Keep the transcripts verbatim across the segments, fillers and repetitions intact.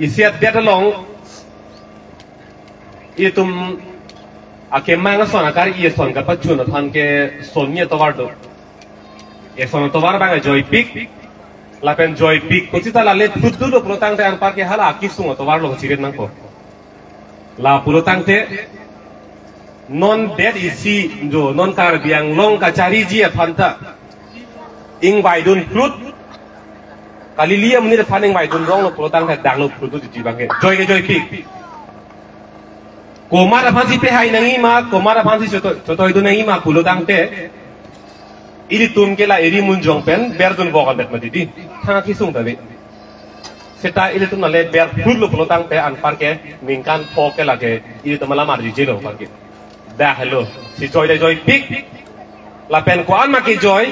Isi adet along itum akemang ason akar-i ason kapachun aphan ke son ni atovar do. Eson atovar abang joipik. Lapen joipik pusi ta lale phut do pulotangte anpar ke hala akisung atovar along chirit nangpo. La pulotangte non det isi jo non Karbi Anglong kachariji aphan ta ingvaidun phlut. Kalili amonit aphan ingvaidun ronglo pulotangte danglo phlut do titi abang ke. Joi ke joipik. Komat aphansi pehai nangji ma, komat aphansi chotoi, chotoidun nangji ma pulotangte ilitum ke la eri munjong pen berdun vok adet mati di. Thang akisung ta ave. Seta ilitum lale ber phlut lo pulotangte anpar ke ningkan pho ke lake ilitum alam arjijelo anpar ke. Dak helo, si joi le joipik. Lapen ko-an ma kejoi,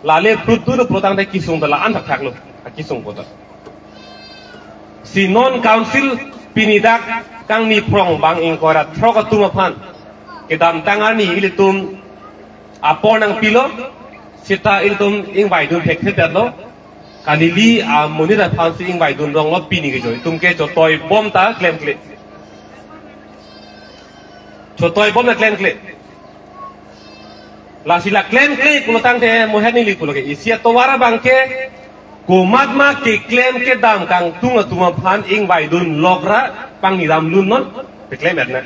lale phlut do pulotangte kisung ta la-an thakthak lo. Akisung po ta. Si non council pini dak kangni phrong bang ingkoi ra throk atum aphan kedamtang arni ilitum apor nangpilo, seta ilitum ingvaidun thekthedetlo. Kalili amonit aphansi ingvaidun ronglo pini kejoi. Itum ke chotoibom ta klemkle. Chotoibom ta klemkle. Lasi la klemkle pulotangte mohet neli pulo ke isi atovar abang ke komat ma keklem kedam kangtung atum aphan ingvaidun lok ra pangni damlun non peklem etna.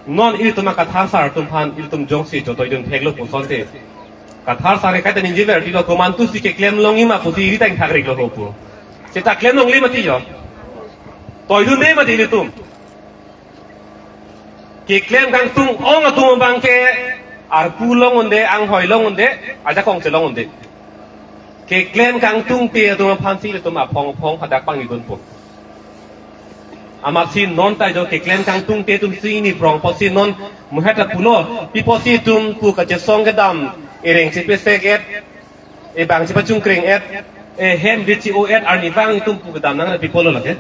Non ilitum akathar sar atum aphan ilitum jongsi chotoidun theklo pusonte. Kathar sar kaita ningjever tilo komantusi keklem longji ma pusi iri ta ingthak riklo ho pu. Seta klem longji mati jo. Toidunde mati ilitum. Keklem kangtung ong atum abang ke arpu long-unde, anghoi long-unde, ajakong chelong-unde. Keklem kangtungte atum aphansi ilitum aphong aphong hadak pangnidunpo. Amatsi non ta jo keklem kangtungte atumsi ingni phrong pusi non mohet ta pulo, pi pusi itum pu kachesong kedam ereng chepesek et, ebang chepachungkreng et, ehem de chi-o et arni abang itum pu kedam nang pi pulo lake.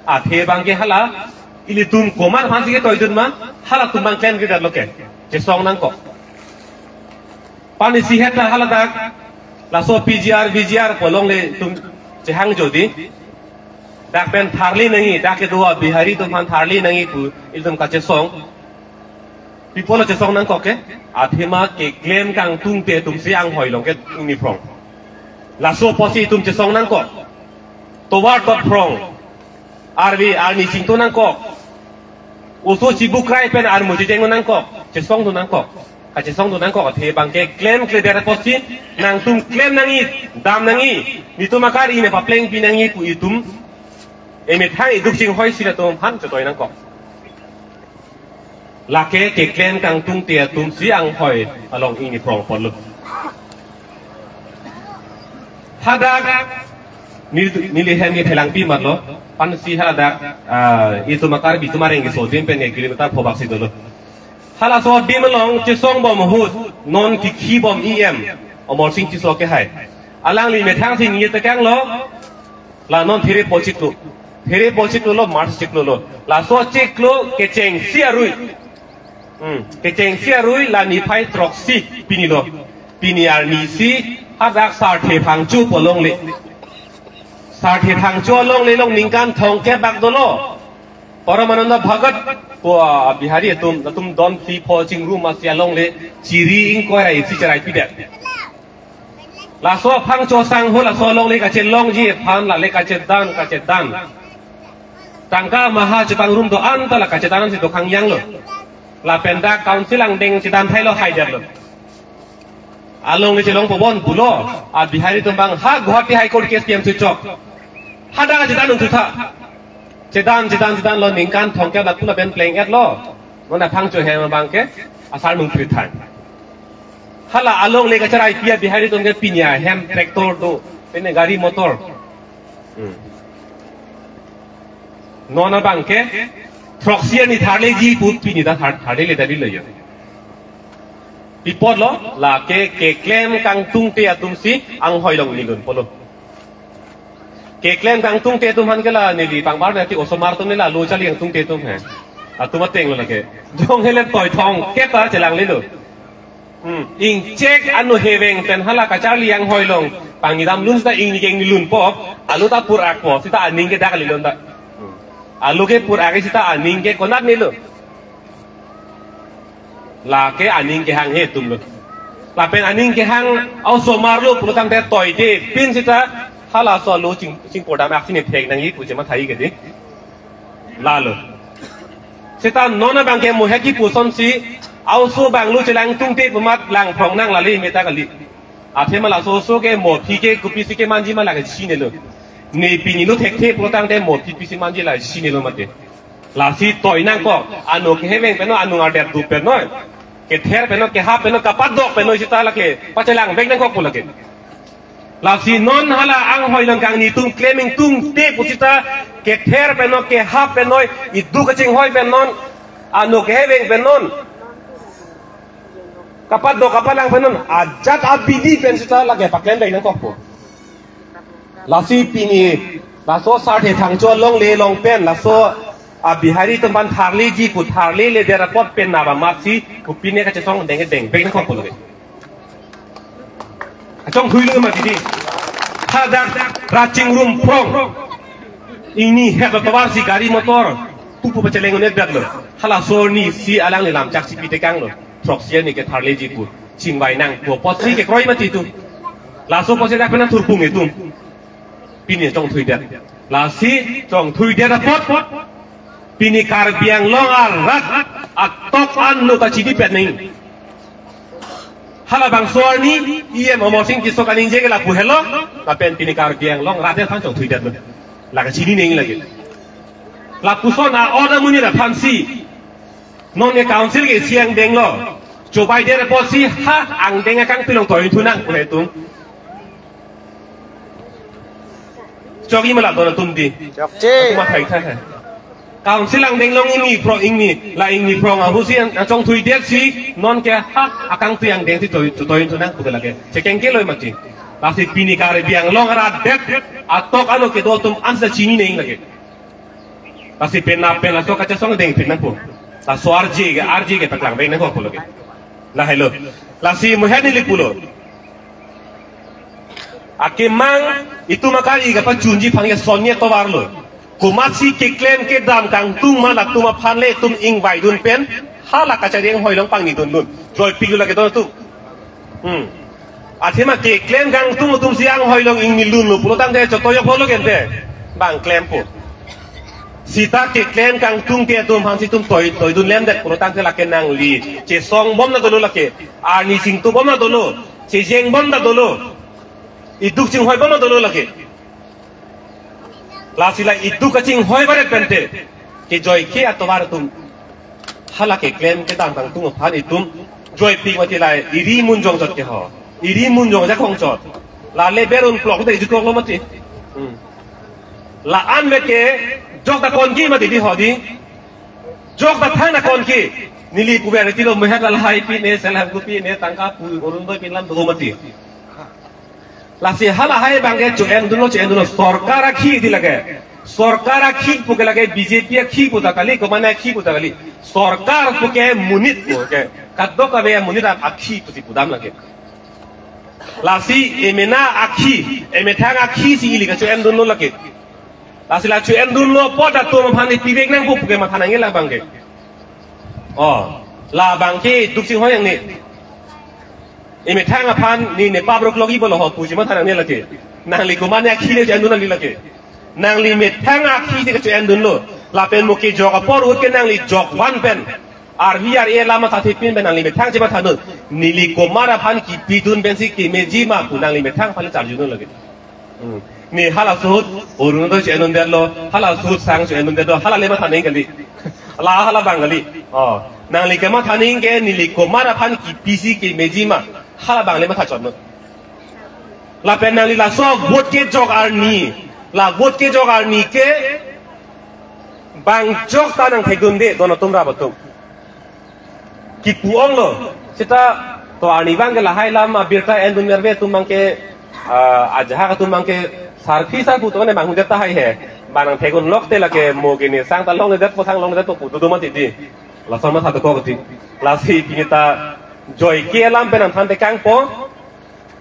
Athe abang ke hala ilitum komat aphansi ketoidun ma, halatum abang klemkledetlo ke. Chesong nangkok. Pani sihet ta haladak laso P G R, V G R pu longle itum chehang jodi. Dak pen tharli nangji, dak kedo a Bihari atum aphan tharli nangji pu itum kachesong. Pi pulo chesong nangkok ke, athema keklem kangtungte atumsi anghoi long ke ingni phrong. Laso pusi itum chesong nangkok. Tovar tot phrong. Arve arni chingthu nangkok. Oso chibukrai pen armu checheng nangkok. Chesongdun nangkok. Kachesongdun nangkok athe abang ke klemkledet pusi nangtum klem nangji, dam nangji. Netum akar-i ne paplengpi nangji pu itum emethang iduk chinghoisi latum aphan chotoi nangkok. Lake keklem kangtungte atumsi anghoi along ingni phrong ponlo. Hadak neli, neli hem ke phelangpi matlo, pansi hadak, ah, itum akar-i atum areng keso adim pen ke kilometer pho baksi dolo. Halaso adim along chesongbom ahut non kikhibom E M Amarsing Tisso ke hai. Alangli methangsi ningje tekanglo, la non three four chiklo. Three four chiklo lo, March chiklo lo. Laso chiklo kechengsi arui. Hmm, kechengsi arui la niphai throksi pini lo. Pini arnisi hadak Sarthe Phangcho pu longle. Sarthe Phangcho longle along ningkan thomkep bak dolo. Paramananda Bhagat pu a Bihari atum, atum don phli pho chingrum asi alongle chiri ingkoi ra isi cherai pidet. Laso Phangcho sangho laso alongle kachelongji aphan lale kachedan, kachedan. Tangka maha chepangrum do-an ta la kachedan si dokhang janglo. Lapen dak council angdeng chedan thailo haidetlo. Alongle chelong pobon pulo, a Bihari atum abang ha Guwahati High Court case P M si chok. Hadak chedan un thutha. Chedan, chedan, chedanlo ningkan thomkep lapu lapen pleng-etlo. Non a Phangcho hem abang ke asar nung prithan. Hala alongle kacherai pi a Bihari atum ke pini a hem tractor do, pine gari motor. Hmm. Non abang ke throksi arni tharleji pu pini ta thar, tharleledetlo ya. Pi pulo, lake keklem kangtungte atumsi anghoi long nidun pulo. Keklem kangtungte atum aphan ke la neli pangbar nati osomar atum ne la lo charli kangtungte atum he. Atum ateng lo lake. Jong hele toi thomkep ta chelanglelo. Hmm. Ingchek anu heveng pen hala kacharli anghoi long Pangni damlun seta ingni ke ingni lunpo, alo ta pur-akpo, seta aning ke dak lilon ta. Alo ke pur-ak seta aning ke konat nilo. Lake aning kehang he atum lo. Lapen aning kehang osomar lo pulotangte toidepin seta halaso alo ching, chingpordam aksi ne thek nangji pu chematha-i kedi. Lalo. Seta non abang ke mohe kipu asonsi, oso abang lo chelang tungte pu amat langphrong nang lale meta kali. Athema laso oso ke mothi ke kopisi kemanji ma lake chinilo. Ne pini lo thekthe pulotangte mothi pisi manji la chinilo mate. Lasi toi nangkok, ano keheveng pen non, ano ardet du pen non. Kether pen non, kehap pen non, kapadok pen non seta lake pachelang vek nangkok pu lake. Lasi non hala anghoi nangkangni atum klem ingtungte pu seta kether pen non, kehap pen non, iduk kachinghoi pen non, ano keheveng pen non, kapadok kapalang pen non, ajat abidi pen seta lake paklem vek nangkokpo. Lasi pini laso sarthe thangcho longle long pen laso a Bihari atum aphan tharleji pu tharleledet apot pen naba matsi pu pine kachesong deng deng vek nangkokpo lake. Kachongthui lo ma titi. Hadak raching rum prong. Ingni het atovar si gari motor pupu pacheleng un-edetlo. Halaso arnisi alangli lam chak si pitekanglo. Throksi arni ke tharleji pu. Chingvai nangpo apotsi kekroi mati atum. Laso apotsi dak pen nangthurpung atum. Pini chongthuidet. Lasi chongthuidet apot. Pini Karbi Anglong arat atok an lo ta chinipet nang. Halabangso arni E M Amarsing Tisso kaningje ke lapu helo. Lapen pini Karbi Anglong arat aphan chongthuidet lo. Lake chini nang lake. Lapuson a-ot amonit aphansi. Non ke council ke isi angdeng lo. Chobaidet apotsi ha angdeng akangtui along toithu nang pu he atum. Chokji ma la don atum di. Chokche. Atum athai thai hai. Council angdeng along ingni phrong ingni, la ingni phrong ahut si ang, angchongthuidetsi non ke ha akangtui angdengsi toi, toithu nang pu ke lake. Chekeng ke loi mati. Lasi pini Karbi Anglong arat det atok ano kedo atum ansa chini nang lake. Lasi penap pen laso kachesong dengpin nangpo. Laso arje ke, arje ke paklang vek nangkokpo lake. Lahelo. Lasi mohe neli pulo. Akemang itum akari kapachunji aphan ke sonye tovar lo. Komatsi keklem kedam kangtung ma latum aphan le itum ingvaidun pen hala kachari anghoi along pangnidunlun. Joipik lo lake don atum. Hmm. Athema keklem kangtung atumsi anghoi along ingni lunlo pulotangte chotoi apho lo kente. Bang klempo. Seta keklem kangtungte atum aphansi itum toi, toidun lemdet pulotangte lake nangli chesong bom na dolo lake. Arni chingtu bom na dolo. Chejeng bom na dolo. Iduk chinghoi bom na dolo lake. Lasi la iduk kachinghoi baret pente. Kejoike atovar atum. Hala keklem kedam kangtung aphan itum. Joipik mati la iri munjong chot ke ho. Iri munjong jakong chot. La le berun plok te jutok lo mati. Hmm. La-an me ke jok ta konki mati di ho di. Jok ta thang na konki. Neli puber tilo mehat la lahai pine self help group pine tangka pu Orunodoi pin lam do mati. Lasi halahai abang ke cho-endunlo, cho-endunlo. Sorkar akhi di lake. Sorkar akhi pu ke lake B J P akhi pu ta kali, komane akhi pu ta kali. Sorkar pu ke monit pu ke. Kadokave monit akhi pusi pudam lake. Lasi emena akhi, emethang akhisi ili kacho-endunlo lake. Lasi la cho-endunlo apot atum aphan ne pivek nangpo pu ke matha nangji labang ke. Oh, labang ke duk chinghoi ang ne. Emethang aphan ne ne pap rok logi bolo ho pusi matha nang ne lake. Nangli komane akhi le cho-endun nangli lake. Nangli methang akhisi kacho-endunlo. Lapen mo kejok apor ahut ke nangli jok van pen. Arvi ar e lama sathipin pen nangli methang chemathanun. Neli komar aphan kipidun pensi kemeji ma pu nangli methang aphan charjunun lake. Hmm. Ne halaso ahut Orunodoi cho-endundetlo, halaso ahut sang cho-endundetlo, hala le matha nangji kali. Hala, halabang kali. Oh, nangli kematha nangji ke neli komar aphan kipisi kemeji ma, halabang le matha chotnon. Lapen nangli laso vote kejok arni, la vote kejok arni ke bang jok ta nangthekdunde don atum rap atum. Kipu-onglo. Seta to arnivang ke lahai lam abirta endun nerve atum abang ke, ah, ajahak atum abang ke sarpi sarpo atum ne manghudet tahai he. Bang nangthekdun lokte lake mo ke ne sang ta longledetpo, sang longledetpo pu dodo mati di. Lason matha dokok di. Lasi pini ta joike alam pen nangthan tekangpo.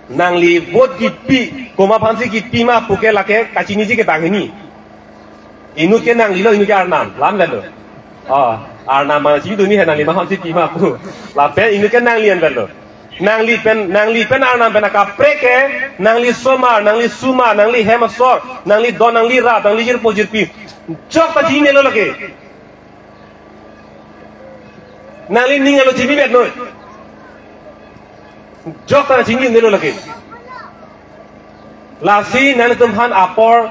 Nangli vote kipi, Komat aphansi kipi ma pu ke lake kachiniji ke banghini. Inut ke nanglilo, inut ke Arnam, lam lalo. Oh, Arnam mana chinidunji he, nangli ma aphansi pi ma pu. Lapen inut ke nangli an lalo. Nangli pen, nangli pen Arnam pen akaprek ke, nangli somar, nangli sumar, nangli hem asor, nangli don, nangli rat, nangli jirpo jirpi, jokta chinilo lake. Nangli ning alo chibi bet noi. Jokta chinilo lake. Lasi nanglitum aphan apor,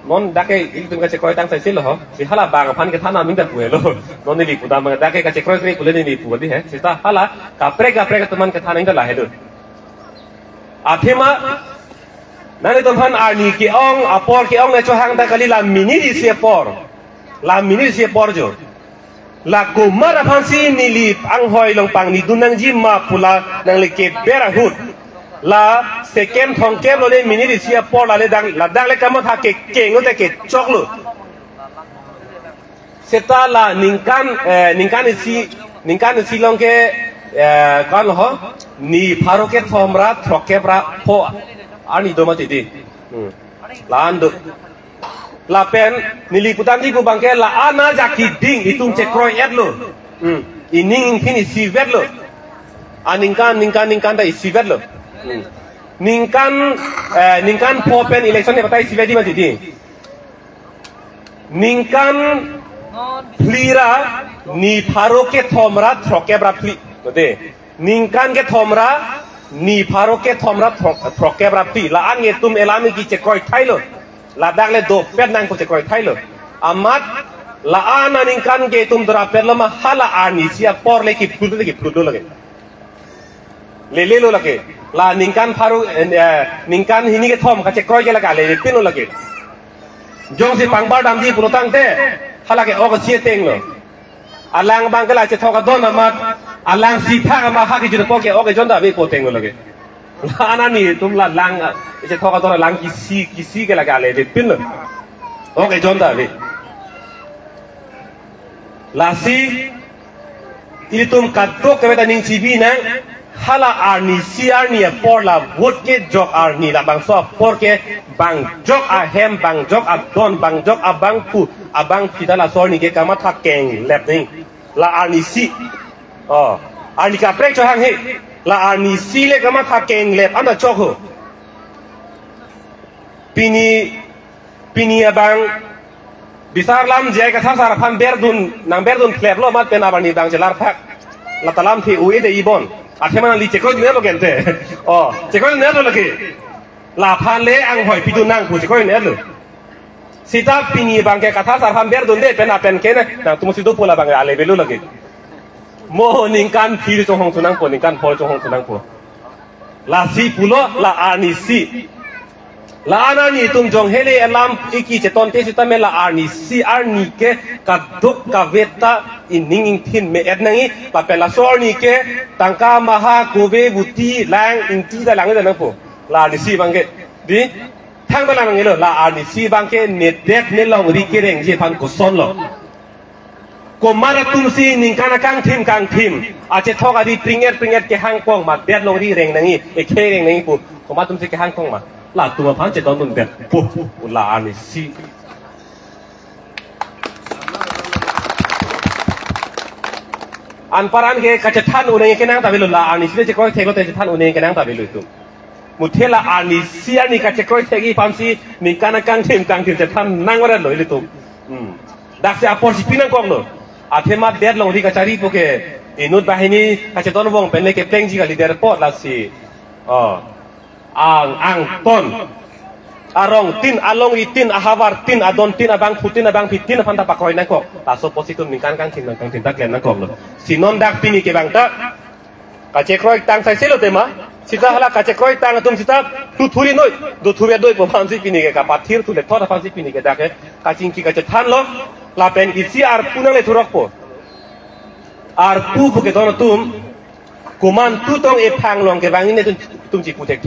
non dak ke ilitum kachekroi tang saisi lo ho. Si hala bang aphan kethan aning ta pu helo. Non neli pu dam dak ke kachekroi kre pule neli pu di he. Seta hala kaprek kaprek atum aphan kethan aning ta lahelo. Athema nanglitum aphan arni ke-ong, apor ke-ong le chohang ta kali, la minit isi apor. La minit isi apor jo. La komat aphansi neli anghoi along pangnidun nangji ma pu la nangli keber ahut, la second thomkep lo le minit isi apor la le dang, la dang le kamatha kekeng lo te kechoklo. Seta la ningkan, eh, ningkan isi, ningkan isi along ke, eh, ko-an lo ho, ni pharo kethom ra throkkep ra pho arni do mati di. Hmm. La-an do. Lapen neli pu tangji pu abang ke la-an ajak keding itum chekroi-et lo. Hmm. Ining ingthin isivet lo. Aningkan, ningkan, ningkan ta isivet lo. Hmm. Ningkan, eh, ningkan pho pen election ne batai isivet di mati di. Ningkan phli ra ni pharo kethom ra throkkep ra phli. Mate. Ningkan kethom ra ni pharo kethom ra throk-, throkkep ra phli. La-an ke itum elam ke chekroi thai lo. Ladak le dopet nangpo chekroi thai lo. Amat la-an aningkan ke itum dorapet lo ma, hala arni isi apor le kiphlut le kiphlut do lake. Lele lo lake. La ningkan pharo, eh, eh, ningkan hini kethom kachekroi ke lake, lele pin lo lake. Jongsi pangbar damji pulo tangte, hala ke ok isi ateng lo. Alang abang ke la chethok adon amat, alang si phak amat ha kejut apor ke ok ejon ta ave pu ateng lo lake. La-an arni itum la lang, ah, chethok adon alang kisi, kisi ke lake ale de pin lo. Ok ejon ta ave. Lasi, ilitum kadokave ta ning chibi nang, hala arni isi arni apor la vote kejok arni labangso apor ke bang jok ahem, bang jok adon, bang jok abangphu, abangpi ta laso arni ke kamatha kenglep nang. La arni isi. Oh, arni kaprek chohang he. La arni isi le kamatha kenglep anta chok ho. Pini, pini abang bisar lam J I Kathar sar aphan berdun, nang berdun phlep lo amat pen arni abang chelar phak. La ta lamthe u-e de ibon. Athema nangli chekroi ne lo gente. Oh, chekroi ne lo lake. Laphan le anghoi pidun nang pu chekroi ne lo. Seta pini abang ke Kathar sar aphan berdunde pen apen ke na, nangtum si dopo labang ale avelo lake. Mo ningkan phli chonghong thu nangpo, ningkan pho chonghong thu nangpo. Lasi pulo la arni isi. La-an arni itum jong hele alam iki chetonte sitame la arni isi arni ke kadokave ta ining ingthin me-et nangji, lapen laso arni ke tangka maha kove buti lang ingti ta lang ta nangpo. La arni isi abang ke. Di? Thang ta lang nangjilo, la arni isi abang ke nedet nelongri kerengji aphan koson lo. Komat atumsi ningkan akangthim kangthim achethok ari pringet pringet kehangkong ma, det longri reng nangji, ekhei reng nangji pu. Komat atumsi kehangkong ma, latum aphan chetondundet pu, la arni isi. Anpar an ke kachethan uneng kenang ta avelo, la arni isi le chekroi thek lote chethan uneng kenang ta avelo itum. Muthe la arni isi arni kachekroi thekji aphansi ningkan akangthim kangthim chethan nang varet lo ilitum. Hmm. Daksi apor si pi nangkok lo. Athema det longri kachari pu ke inut banghini kachetong vong pen le keplengji kali det apot lasi. Oh. Ang, angton. Arong tin, alongri tin, ahavar tin, adon tin, abangphu tin, abangpi tin aphan ta pakroi nangkok. Laso apotsi itum ningkan kangthim kangthim ta klem nangkok lo. Si non dak pini ke abang ta kachekroi tang saisi lo tema. Seta hala kachekroi tang atum seta thuthuri noi, dothuve noi pu aphansi pini ke kapathir thu le thot aphansi pini ke dak ke kachingki kachethan lo. Lapen isi arpu nangle thurok po. Arpu pu ke don atum, komantu tong ephang along kevang ini atum, atum chipu thekthe.